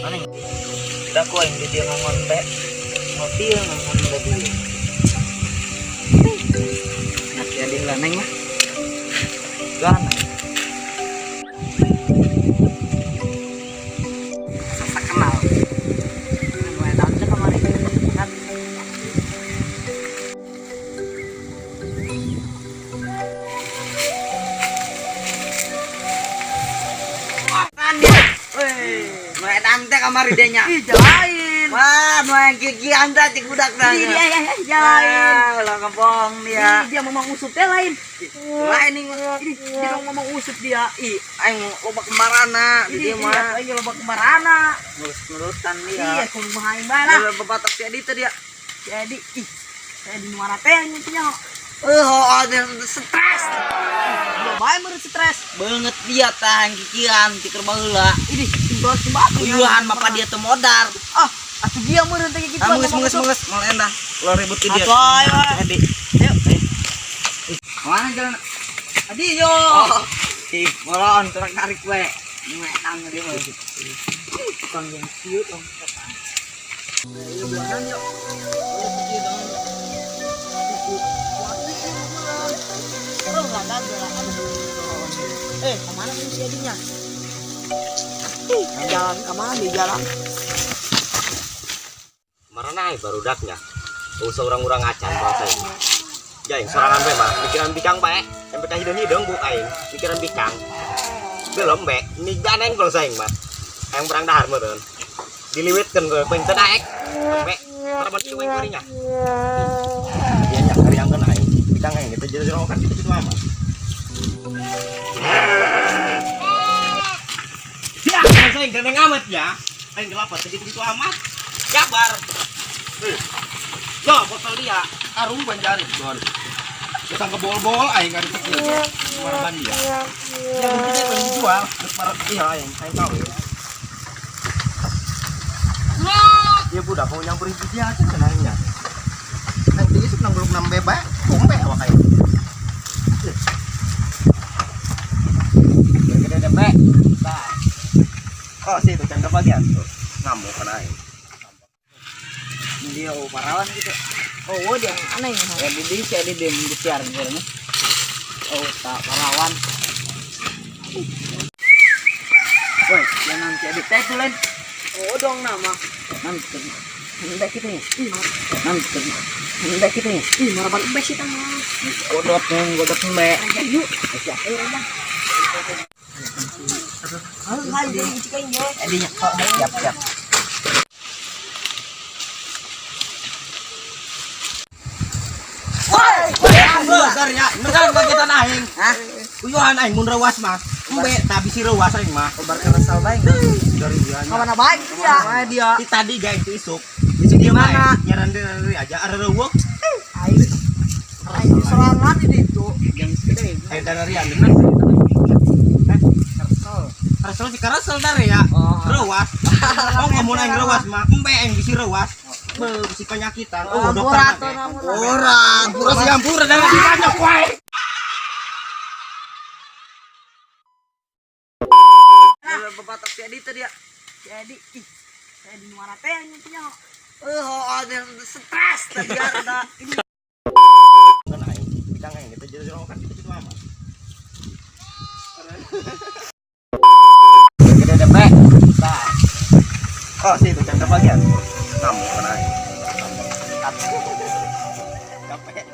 Aneh. Udah ku aing di dia ngongon be. Ngopi ya ngongon be dulu. Nah, jadi lah neng mah. Gana. Sasa kenal. Anu edan teh kamari. Kan. Weh, nu edan teh kamari dia nya. Ih, lain. Wah, nu yang gigian teh cik budak dah. Ih, dia ya, lain. Wah, ulah ngebohong dia. Ih, dia ngomong usup teh lain. Lain nih. Ini dia ngomong usup dia. Ih, aing loba kemarana di Ini dia mah. Aing loba kemarana. Nurut-nurutan dia. Iya, kumaha aing bae lah. Lah babatak si Edi teh dia. Si Edi, ih. Si Edi nu mana teh nya. Eh, oh, dia stres. Dia bae meureun stres. Banget dia tah yang kikian ti keur baheula. Ini timbal timbal. Uyuhan bapak dia teu modar. Ah, atuh dia meureun teh kitu. Ah, geus geus geus moal endah. Lo ribut ke dia. Atuh, ayo, ayo. Edi. Ayo. Mana jalan? Adi yo. Oh. Ih, molon tarik tarik we. Nu edan dia mah. Tukang yang siut dong. Iya, belahan yuk. Eh, kemana nih si Edinya? Jalan kemana di jalan? Marana barudaknya. Usah orang-orang acan bangsa ini. Jaing sorangan be mah, mikiran bikang bae. Sampai ka hideung-hideung buk aing, mikiran bikang. Belum be, nigan aing kalau saing mah. Aing berang dahar meureun. Diliwitkeun ke pengen teu daek. Be, paraban kieu we kuringnya. Iya nya kariangkeun aing. Bikang aing gitu jero kan gitu gitu mah. Ya, saing gandeng amat ya. Aing gelap segitu-gitu amat. Jabar. Yo, botol dia. Karung banjari don. Bisa ngebol-bol aing ngari kecil. Maraban dia. Yang gede pengen dijual. Terus marah iya aing, aing tahu ya. Ya budak mau nyamperin dia aja cenahnya. Nanti isuk nang belum nang bebek, kumbe awak aing. Gede dembe. Nah. Oh, sih itu cangka bagian tuh. Ngamuk kan aing. Dia oh parawan gitu. Oh, dia yang aneh nih. Ya di si Edi dia disiar gitu. Oh, tak parawan. Woi, yang nanti Edi teh tuh lain. Oh, dong nama. Nanti Hendak kita ya. Nanti hendak kita ya. Ih, maraban embe sih tama. Godot nih, godot embe. Ayo, yuk. Ayo, Bang. Ayo, jadi cikain ya. Edinya, oh, siap siap. Besar ya, beneran kagetan aing. Hah? Uyuhan aing mun reuas mah. Embe tak bisi reuas aing mah. Obar keresal bae. Dari dia. Kamana bae dia? Mana dia? Ti tadi guys itu isuk. Di Di mana? Nyaran dari aja ada reuweuk. Aing. Aing serangan ini itu. Jam segede. Aing dari anu. Keresel. Resel sih keresel dari ya. Oh. Reuas. Oh, kamu aing reuas mah. Embe aing bisi reuas. Be, bisi penyakitan. Oh, dokter. Orang. Pura sih ampura dan lebih banyak wae. Bapak si Edi teh dia. Si Edi, ih. Si Edi nu mana teh nya. Eh, oh, dia stres tadi ada. Kan aing, bikang aing gitu jero kan gitu gitu mah. Gede dembe. Nah. Oh, sih itu cangka bagian. Ngamuk kan aing. Capek.